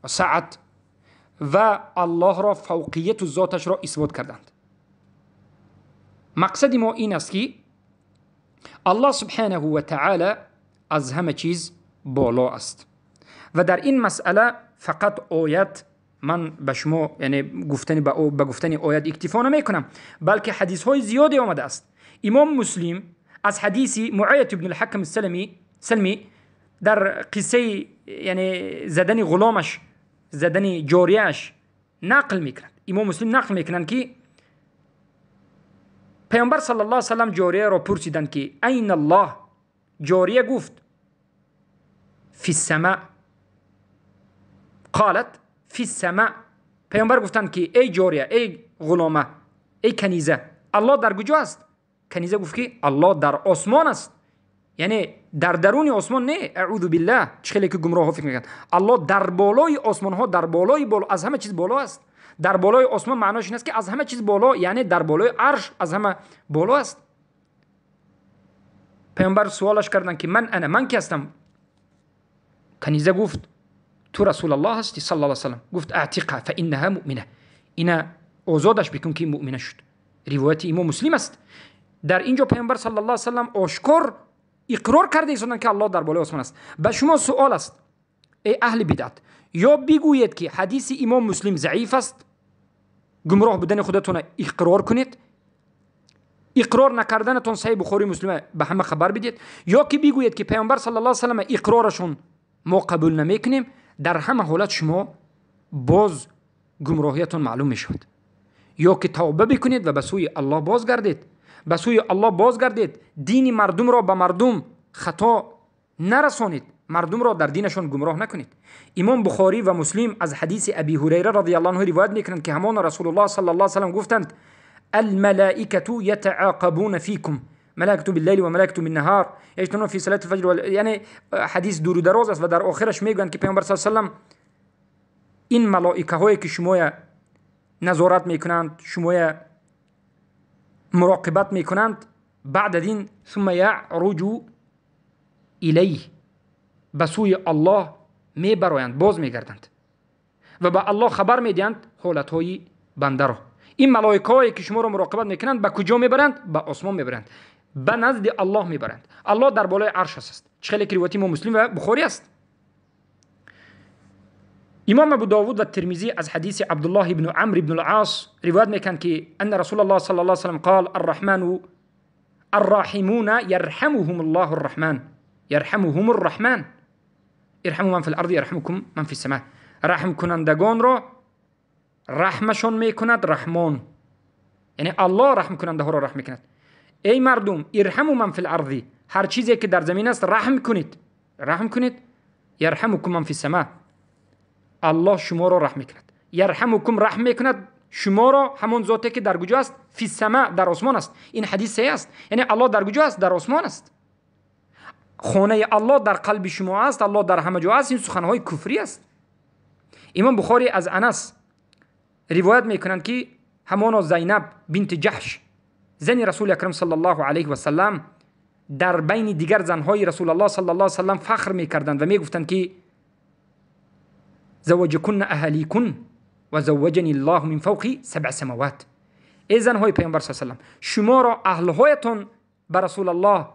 و سعد، و الله را فوقیت و ذاتش را اثبات کردند. مقصد ما این است که الله سبحانه و تعالی از همه چیز بالا است و در این مسئله فقط آیت من به شما یعنی گفتن به گفتن آیت اکتفا نمی کنم، بلکه حدیث های زیادی آمده است. امام مسلم از حدیث معاویه بن الحکم السلمی در قصه یعنی زدن غلامش، زدن جاریه‌اش نقل میکنند. امام مسلم نقل میکنند که پیامبر صلی الله علیه و سلم جاریه را پرسیدند که این الله؟ جاریه گفت فی السماء. قالت فی السماء. پیامبر گفتند که ای جاریه، ای ғулома, эй каниза, Аллоҳ дар куҷо аст? Каниза гуфт ки Аллоҳ дар осмон аст, яъне дар даруни осмон не, аъузу биллаҳ, чӣ хеле ки гумроҳҳо фикр мекунанд. Аллоҳ дар болои осмонҳо, дар болои боло, аз ҳама чиз боло аст. Дар болои осмон маънош ин аст ки аз ҳама чиз боло, яъне дар болои арш аз ҳама боло аст. Паёмбар суолаш карданд ки ман ана, ман ки ҳастам? Каниза гуфт ту расулаллоҳ ҳастӣ саллаллоҳу алайҳи васаллам. Гуфт аътиқа фаиннаҳа муъмина, ина озодаш бикун ки муъмина шуд. Ривояти имом Муслим аст. Дар инҷо паёмбар саллаллоҳу алайҳи васаллам ошкор иқрор карда истоданд ки Аллоҳ дар болои осмон аст. Ба шумо суол аст, эй аҳли бидъат, ё бигӯед ки ҳадиси имом Муслим заиф аст, гумроҳ будани худатонро иқрор кунед, иқрор накарданатон саҳеҳи Бухории Муслима ба ҳама хабар бидиҳед, ё ки бигӯед ки паёмбар саллаллоҳу алайҳи васаллам иқрорашон мо қабул намекунем, дар ҳама ҳолат шумо боз гумроҳиятон маълум мешавад. Ё ки тавба бикунед ва ба сӯи Аллоҳ бозгардед, ба сӯи Аллоҳ бозгардед, дини мардумро ба мардум хато нарасонед, мардумро дар динашон гумроҳ накунед. Имом Бухорӣ ва Муслим аз ҳадиси Аби Ҳурайра радиаллоҳу анҳу ривоят мекунанд ки ҳамон Расулуллоҳ саллаллоҳу алайҳи васаллам гуфтанд: الملائكة يتعاقبون فيكم، ملائكة بالليل وملائكة بالنهار يجتمعون في صلاة الفجر. یعنی حدیث دور و دراز است و در آخرش میگویند که پیامبر صلی الله علیه و سلم این ملائکه هایی که شما نظارت میکنند، شما مراقبت میکنند، بعد از این ثم یعرج الیه، به سوی الله میبرایند، باز میگردند و به الله خبر میدهند حالتهای بنده را. این ملائکه هایی که شما را مراقبت میکنند به کجا میبرند؟ به آسمان میبرند، به نزد الله میبرند. الله در بالای عرش است. چه خیلی که روایت امام مسلم و بخاری است. امام ابو داود و ترمذی از حدیث عبدالله بن عمرو بن العاص روایت میکنند که ان رسول الله صلی الله علیه و سلم قال: الرحمن الراحمون يرحمهم الله الرحمن، يرحمهم الرحمن، ارحموا من في الارض يرحمكم من في السماء. رحم کنندگان را رحمشون میکند رحمان، یعنی الله رحم کننده ها را رحم میکند. ای مردم، ارحموا من فی الارض، هر چیزی که در زمین است رحم کنید، رحم کنید، یرحمکم من فی السماء، الله شما را رحم میکند. یرحمکم رحم میکند شما را، همون ذاتی که در کجا است؟ فی السماء، در آسمان است. این حدیث صحیح است. یعنی الله در کجا است؟ در آسمان است. خانه الله در قلب شما است، الله در همه جا است. این سخنهای کفری است. امام بخاری از انس روایت میکنند که همانا زینب بنت جحش، زن رسول اکرم صلی الله علیه و سلم، در بین دیگر زنهای رسول الله صلی الله علیه و سلم فخر میکردند و میگفتند که زوجکن اهلیکن و زوجنی الله من فوق سبع سماوات. ای زنهای پیامبر صلی الله علیه و سلم، شما را اهلهایتان به رسول الله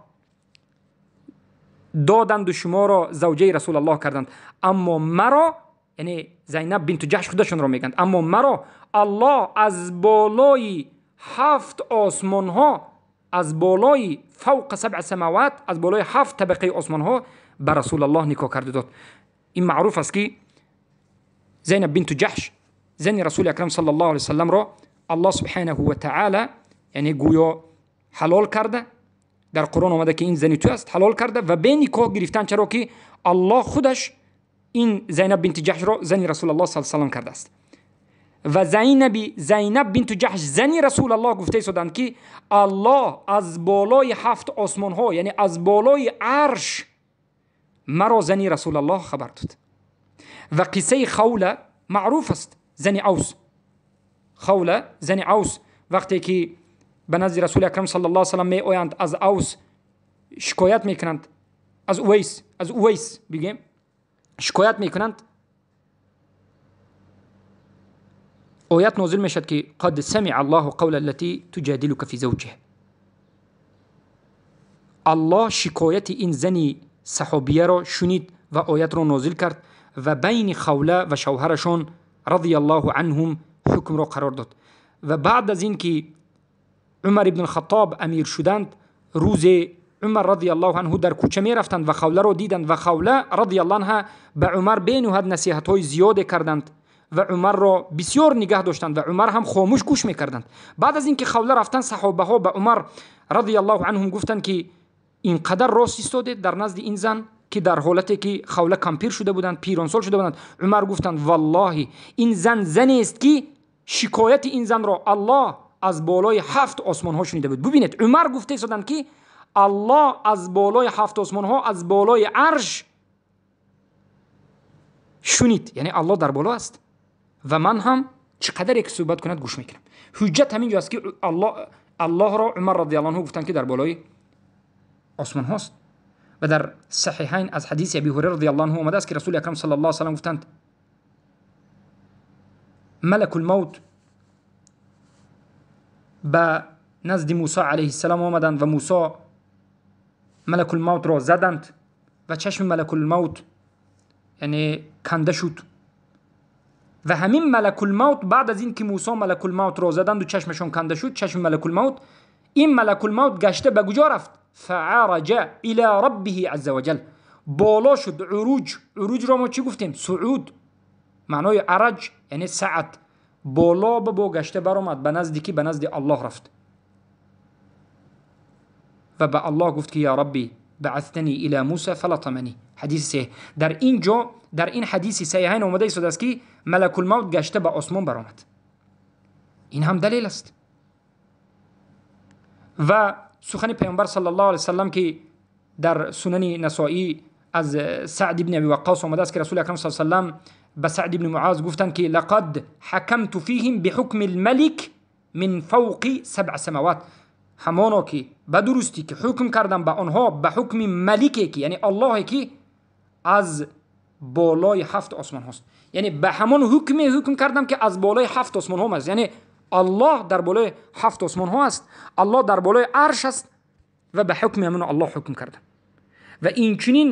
دادند و شما را زوجه رسول الله کردند، اما مرا، یعنی زینب بنت جحش خودشون را میگند، اما مرا الله از بالای 7 آسمان ها، از بالای فوق 7 سماوات، از بالای 7 طبقه آسمان ها به رسول الله نکاح کرده داد. این معروف است که زینب بنت جحش زن رسول اکرم صلی الله علیه وسلم را الله سبحانه و تعالی یعنی گویا حلال کرده. در قرآن آمده که این زن تو است، حلال کرده و به نکاح گرفتن، چرا که الله خودش این زینب بنت جحش را زن رسول الله صلی الله علیه و سلم کرده است. و زینب بنت جحش زن رسول الله گفته شدند که الله از بالای 7 آسمان ها، یعنی از بالای عرش، مرا زن رسول الله خبر داد. و قصه خوله معروف است، زن اوس، خوله زن اوس وقتی که به نزد رسول اکرم صلی الله علیه و سلم می آیند، از اوس شکایت میکنند، از اویس بگیم شکایت میکنند، آیت نازل میشد که قد سمع الله قول التي تجادلك في زوجها. الله شکایت این زنی صحابیه را شنید و آیت را نازل کرد و بین خوله و شوهرشان رضی الله عنهم حکم را قرار داد. و بعد از این که عمر ابن الخطاب امیر شدند، روز عمر رضی الله عنه در کوچه می رفتند و خوله را دیدند و خوله رضی الله عنها به عمر بینهد نصیحت های زیاد کردند و عمر را بسیار نگه داشتند و عمر هم خاموش گوش میکردند. بعد از اینکه خوله رفتن، صحابه ها به عمر رضی الله عنهم گفتند که اینقدر راست ایستادید در نزد این زن که در حالتی که خوله کمپیر شده بودند، پیرانسال شده بودند. عمر گفتند والله این زن زنی است که Шикояти ин занро Аллоҳ аз болои ҳафт осмонҳо шунида буд. Бубинед, Умар гуфта истоданд, ки Аллоҳ аз болои ҳафт осмонҳо, аз болои арш шунид, яъне Аллоҳ дар боло аст ва ман ҳам чӣ қадаре ки суҳбат кунад гӯш мекунам. Ҳуҷҷат ҳамин ҷо аст, ки Аллоҳро Умар радиаллоҳу анҳу гуфтанд, ки дар болои осмонҳост. Ва дар Саҳиҳайн аз ҳадиси Аби Ҳурайра радиаллоҳу анҳу омадааст, ки Расули Акрам саллаллоҳу алайҳи васаллам гуфтанд: малакул мавт ба назди Мусо алайҳиссалом омаданд ва Мусо малакул мавтро заданд ва чашми малакул мавт яъне канда шуд. Ва ҳамин малакул мавт баъд аз ин ки Мусо малакул мавтро заданд ва чашмашон канда шуд, чашми малакул мавт, ин малакул мавт гашта ба куҷо рафт? Фаъараҷа ила раббиҳи азза ва ҷал, боло шуд. Уруҷ, уруҷро мо чӣ гуфтем? Суъуд, маънои араҷ яъне саат, боло ба бо гашта баромад ба назди ки? Ба назди Аллоҳ рафт ва ба Аллоҳ гуфт, ки я рабби баъатани ила Муса фалатамани. Ҳадиси саҳеҳ. Дар ин ҷо, дар ин ҳадиси саҳиҳайн омада истодааст, ки малакул мавт гашта ба осмон баромад. Ин ҳам далел аст. Ва сухани Паёмбар саллаллоҳу алайҳи васаллам, ки дар Сунани Насоӣ аз Саъд ибни Аби Ваққос омадааст, ки Расули Акрам саллаллоҳу алайҳи васаллам ба Саъд ибни Муаз гуфтанд, ки лақад ҳакамту фиҳим биҳукми лмалик мин фавқи сабъ самават, ҳамоно ки ба дурустӣ ки ҳукм кардам ба онҳо ба ҳукми малике, ки яъне Аллоҳе, ки аз болои ҳафт осмонҳост. Яъне ба ҳамон ҳукме ҳукм кардам, ки аз болои ҳафт осмонҳо аст. Яъне Аллоҳ дар болои ҳафт осмонҳо аст, Аллоҳ дар болои арш аст ва ба ҳукми ҳамон Аллоҳ ҳукм кардам. Ва инчунин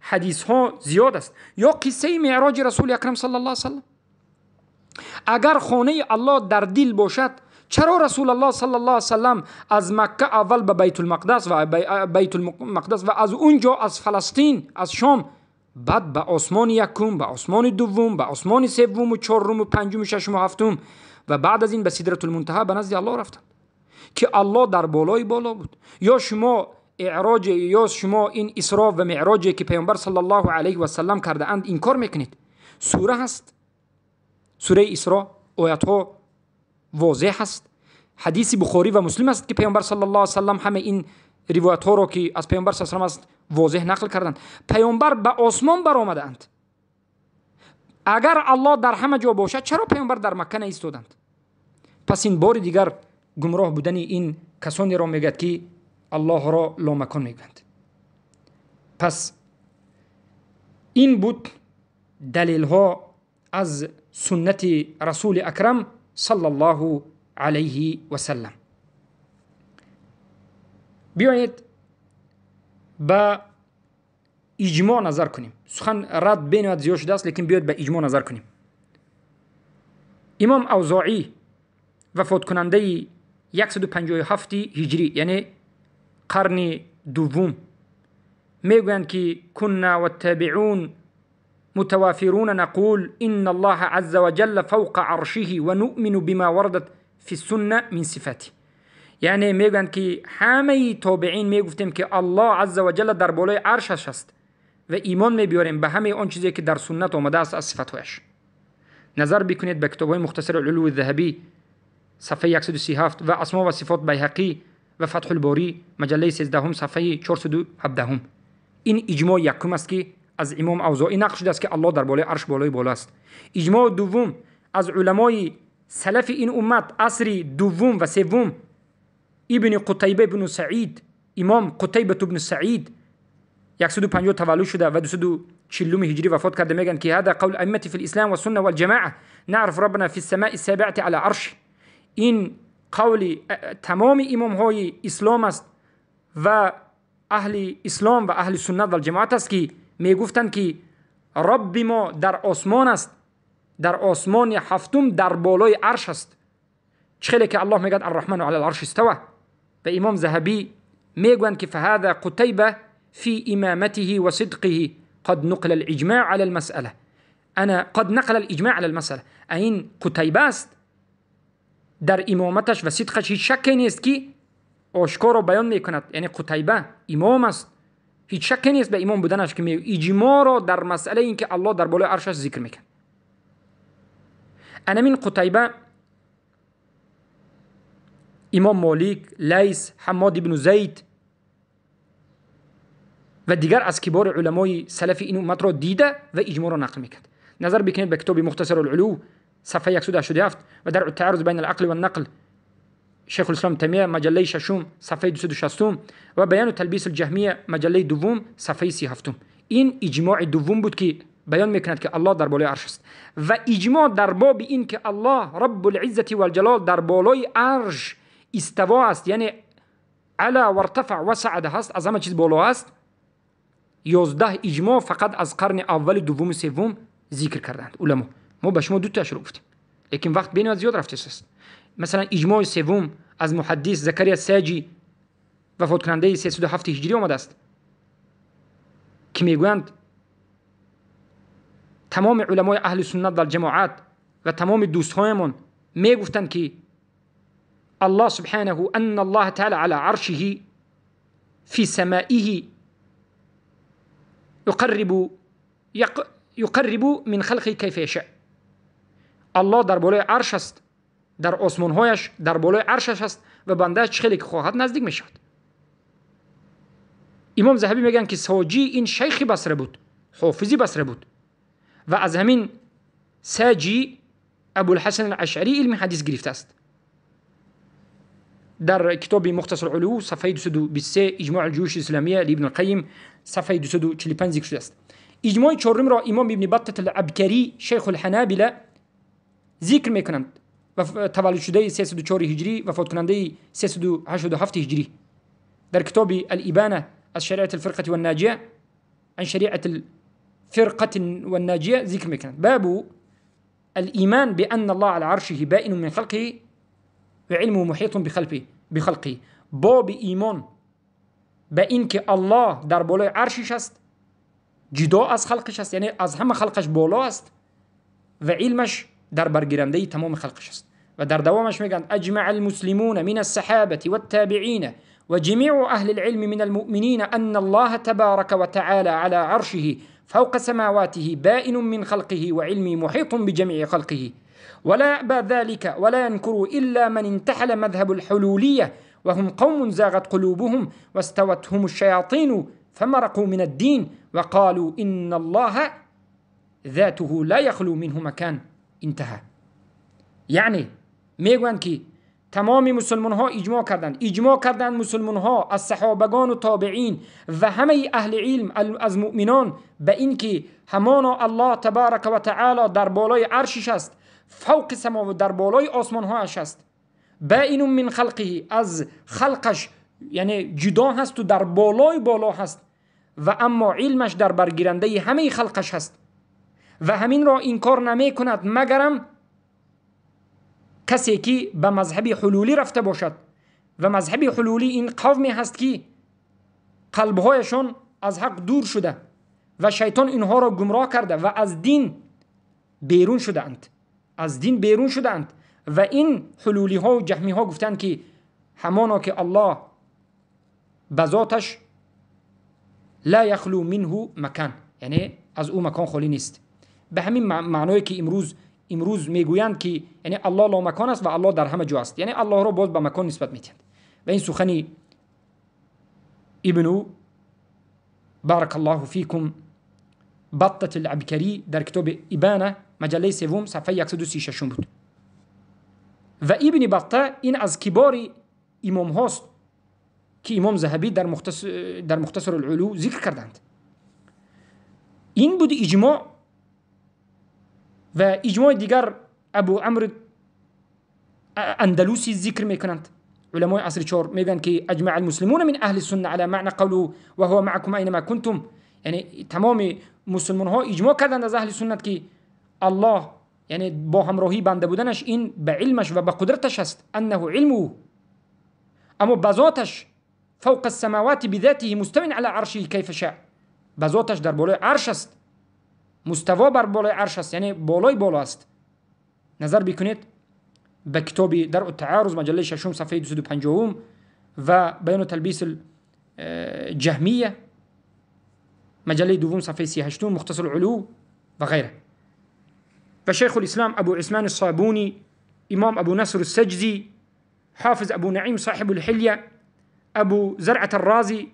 ҳадисҳо зиёд аст. Ё қиссаи меъроҷи Расули Акрам саллаллоҳу алайҳи васаллам. Агар хонаи Аллоҳ дар дил бошад, чаро Расулаллоҳ саллаллоҳу алайҳи васаллам аз Макка аввал ба Байтулмақдас ва Байтулмақдас ва аз он ҷо аз Фаластин, аз Шом, баъд ба осмони якум, ба осмони дуввум, ба осмони севуму чоруму панҷуму шашуму ҳафтум ва баъд аз ин ба Сидратулмунтаҳа ба назди Аллоҳ рафтанд, ки Аллоҳ дар болои боло буд? Ё шумо эъроҷ, ё шумо ин Исро ва меъроҷе, ки Паёмбар саллаллоҳу алайҳи васаллам кардаанд, инкор мекунед? Сура ҳаст, сураи Исро, оятҳо возеҳ ҳаст. Ҳадиси Бухорӣ ва Муслим аст, ки Паёмбар саллаллоҳу алайҳи васаллам ҳама ин ривоятҳоро, ки аз Паёмбар саллаллоҳу алайҳи васаллам аст, возеҳ нақл карданд. Паёмбар ба осмон баромадаанд. Агар Аллоҳ дар ҳама ҷо бошад, чаро Паёмбар дар Макка наистоданд? Пас ин бори дигар гумроҳ будани ин касонеро мегӯяд, ки Аллоҳро ломакон мегӯянд. Пас ин буд далелҳо аз суннати Расули Акрам саллаллоҳу алайҳи васаллам. Биёед ба иҷмоъ назар кунем. Сухан рад бениҳоят зиёд шудааст, лекин биёед ба иҷмоъ назар кунем. Имом Авзоӣ, вафоткунандаи 157 ҳиҷрӣ, яъне қарни дуввум, мегӯянд, ки кунна ваттабиун متوافرون نقول إن الله عز وجل فوق عرشه ونؤمن بما وردت في السنة من صفاته. یعنی میگویند که همه تابعین میگفتیم که الله عز وجل در بالای عرشش است و ایمان میبیاریم به همه آن چیزی که در سنت آمده است از صفتهایش. نظر بکنید به کتاب‌های مختصر علو الذهبی صفحه 137 و اسما و صفات بیهقی و فتح الباری مجله 13 صفحه 417. این اجماع یکم است که از امام اوزاعی نقل شده است که الله در بالای عرش بالای بالا است. اجماع دوم از علمای سلف این امت، عصر دوم و سوم، ابن قتیبه بن سعید، امام قتیبه بن سعید 150 تولد شده و 240 هجری وفات کرده، میگن که هذا قول ائمه فی الاسلام والسنه والجماعه نعرف ربنا فی السماء السابعه على عرشه. این قول تمام امام های اسلام است و اهل اسلام و اهل سنت و الجماعت است که میگفتند که رب ما در آسمان است، در آسمان هفتم در بالای عرش است، چخیلی که الله میگد الرحمن علی العرش استوى. و امام ذهبی میگویند که فهذا قتیبه في إمامته وصدقه قد نقل الإجماع على المسألة. أنا قد نقل الإجماع على المسألة. این قتیبه است در امامتش و صدقش هیچ شکی نیست که آشکار را بیان میکند. یعنی قتیبه امام است، هیچ شکی نیست به امام بودنش که اجماع را در مسئله اینکه الله در بالای عرشش ذکر میکند. انمین قتیبه امام مالک، لیث، حماد ابن زید و دیگر از کبار علمای سلف این امت را دیده و اجماع را نقل میکرد. نظر بکنید به کتاب مختصر العلو صفحه 187 و در التعارض بین العقل و النقل شیخ الاسلام تیمیه مجله ششم صفحه 260 و بیان تلبیس الجهمیه مجله دوم صفحه 37. این اجماع دوم بود که بیان میکند که الله در بالای عرش است و اجماع در باب این که الله رب العزة و الجلال در بالای عرش استوا است، یعنی علا و ارتفع و صعد هست، از همه چیز بالا است. 11 اجماع فقط از قرن اول، دوم و سوم ذکر کردند علما. ما به شما دو تاش رو گفتیم، لیکن وقت بین زیاد رفته است. مثلا اجماع سوم از محدث زکریا ساجی وفات کننده 307 هجری آمده است که میگویند تمام علمای اهل سنت و الجماعت و تمام دوستهایمان میگفتند که الله سبحانه ان الله تعالی على عرشه في سمائه يقرب من خلقه كيف يشاء. الله در بالای عرش است، در آسمانهایش در بالای عرشش است و بنده چه خیلی که خواهد نزدیک می شود. امام ذهبی میگن که ساجی این شیخ بصره بود، حافظی بصره بود و از همین ساجی ابوالحسن الاشعری علم حدیث گرفته است. در کتاب مختصر علو صفحه 223 اجماع الجيوش الاسلامیه لابن القیم صفحه 245 ذکر شده است. اجماع چهارم را امام ابن بطة العبکری شیخ الحنابله ذکر میکنند و تولد شده 304 هجری، وفات کننده 387 هجری، در کتاب الابانه از شریعه الفرقه والناجیه عن شریعه الفرقه والناجیه ذکر میکنند. باب الایمان بان الله على عرشه بائن من خلقه و علمه محیط بخلقه. باب ایمان به اینکه الله در بالای عرشش است، جدا از خلقش است، یعنی از همه خلقش بالا است و علمش در برگیرنده تمام خلقش است. و در دوامش میگن اجمع المسلمون من الصحابه والتابعین وجميع اهل العلم من المؤمنين ان الله تبارك وتعالى على عرشه فوق سماواته بائن من خلقه وعلمه محيط بجميع خلقه ولا يأبى ذلك ولا ينكر إلا من انتحل مذهب الحلولية وهم قوم زاغت قلوبهم واستوتهم الشياطين فمرقوا من الدين وقالوا إن الله ذاته لا يخلو منه مكان. انتهى. یعنی میگویند که تمام مسلمان ها اجماع کردند، اجماع کردند مسلمان ها از صحابگان و تابعین و همه اهل علم از مؤمنان به اینکه همانا الله تبارک و تعالی در بالای عرشش است، فوق سما و در بالای آسمان هایش است، بائن من خلقه، از خلقش یعنی جدا هست و در بالای بالا هست و اما علمش در برگیرنده همه خلقش هست و همین را انکار نمی کند مگرم کسی که به مذهب حلولی رفته باشد. و مذهب حلولی این قومی هست که قلبهایشان از حق دور شده و شیطان اینها را گمراه کرده و از دین بیرون شده اند، از دین بیرون شده اند. و این حلولی ها و جهمی ها گفتند که همانا که الله به ذاتش لا یخلو منه مکان، یعنی از او مکان خالی نیست. به همین معنایی که امروز میگویند که یعنی الله لا مکان است و الله در همه جا است، یعنی الله را باز به مکان نسبت میدهند. و این سخنی ابن بارک الله فیکم بطة العبکری در کتاب ابانه مجله سوم صفحه 136 بود. و ابن بطه این از کبار امام هاست که امام ذهبی در مختصر العلو ذکر کردند. این بود اجماع. و اجماع دیگر ابو عمرو اندلوسی ذکر میکنند. علمای عصر چهار میگن که اجمع المسلمون من اهل السنه على معنى قوله وهو معكم اينما كنتم، یعنی تمام مسلمان ها اجماع کردند از اهل سنت که الله یعنی با همراهی بنده بودنش این به علمش و به قدرتش است، انه علمه، اما به ذاتش فوق السماوات بذاته مستو على عرشه كيف شاء، به ذاتش در بالای عرش است، مستوا بر بالای عرش است، یعنی بالای بالا است. نظر بکنید به کتاب درء التعارض مجله ششم صفحه 250 و بیان تلبیس الجهمیه مجله دوم صفحه 38 مختصر العلو و غیره. و شیخ الاسلام ابو عثمان الصابونی، امام ابو نصر السجزی Ҳофиз Абу Наим соҳиби Ҳилия, Абу Заръат Розӣ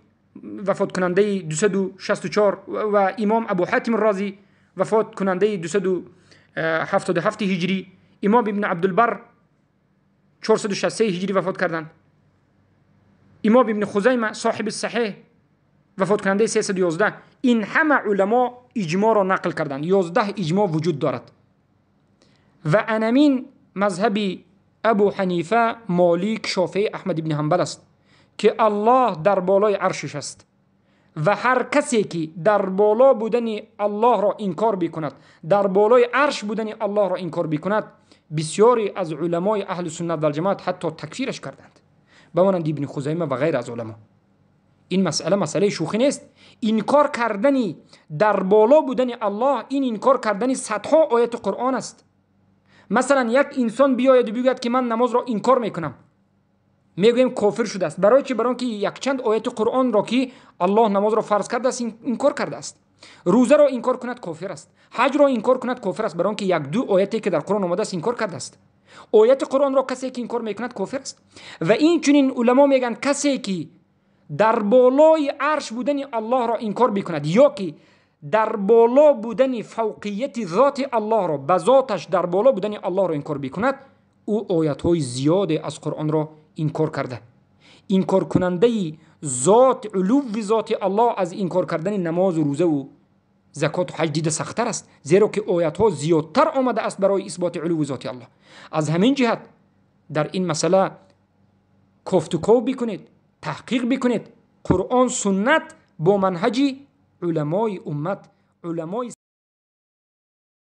вафот кунандаи 264 ва имом Абу Ҳотим Розӣ вафот кунандаи 277 ҳиҷрӣ, имом Ибн Абдулбар 463 ҳиҷрӣ вафот карданд, имом Ибн Хузайма соҳиби Саҳеҳ вафот кунандаи 311. Ин ҳама уламо иҷмоъро нақл карданд. 11 иҷмоъ вуҷуд дорад ва анамин мазҳаби Абу Ҳанифа, Молик, Шофеӣ, Аҳмад ибн Ҳанбал аст ки Аллоҳ дар болои аршиш аст ва ҳар касе ки дар боло будани Аллоҳро инкор бикунад, дар болои арш будани Аллоҳро инкор бикунад, бисёре аз уламои аҳли суннат вал ҷамоат ҳатто такфираш карданд, ба монанди Ибни Хузайма ва ғайр аз уламо. Ин масъала масъалаи шӯхӣ нест. Инкор кардани дар боло будани Аллоҳ ин инкор кардани садҳо ояти Қуръон аст. Масалан, як инсон биёяд бигӯяд ки ман намозро инкор мекунам, мегӯем кофир шудааст. Барои чӣ? Барои он ки якчанд ояти Қуръонро ки Аллоҳ намозро фарз кардааст инкор кардааст. Рӯзаро инкор кунад кофир аст, ҳаҷро инкор кунад кофир аст, барои он ки як-ду ояте ки дар Қуръон омадааст инкор кардааст. Ояти Қуръонро касе ки инкор мекунад кофир аст. Ва инчунин уламо мегӯянд касе ки дар болои арш будани Аллоҳро инкор бикунад ё ки дар боло будани фавқияти зоти Аллоҳро, ба зоташ дар боло будани Аллоҳро инкор бикунад, ӯ оятҳои зиёде аз Қуръонро инкор карда. Инкоркунандаи зот, улувви зоти Аллоҳ аз инкор кардани намозу рӯзаву закоту ҳаҷ дида сахттар аст, зеро ки оятҳо зиёдтар омада аст барои исботи улувви зоти Аллоҳ. Аз ҳамин ҷиҳат дар ин масъала кофтуков бикунед, таҳқиқ бикунед. Қуръон, суннат бо манҳаҷи уламои уммат, уламои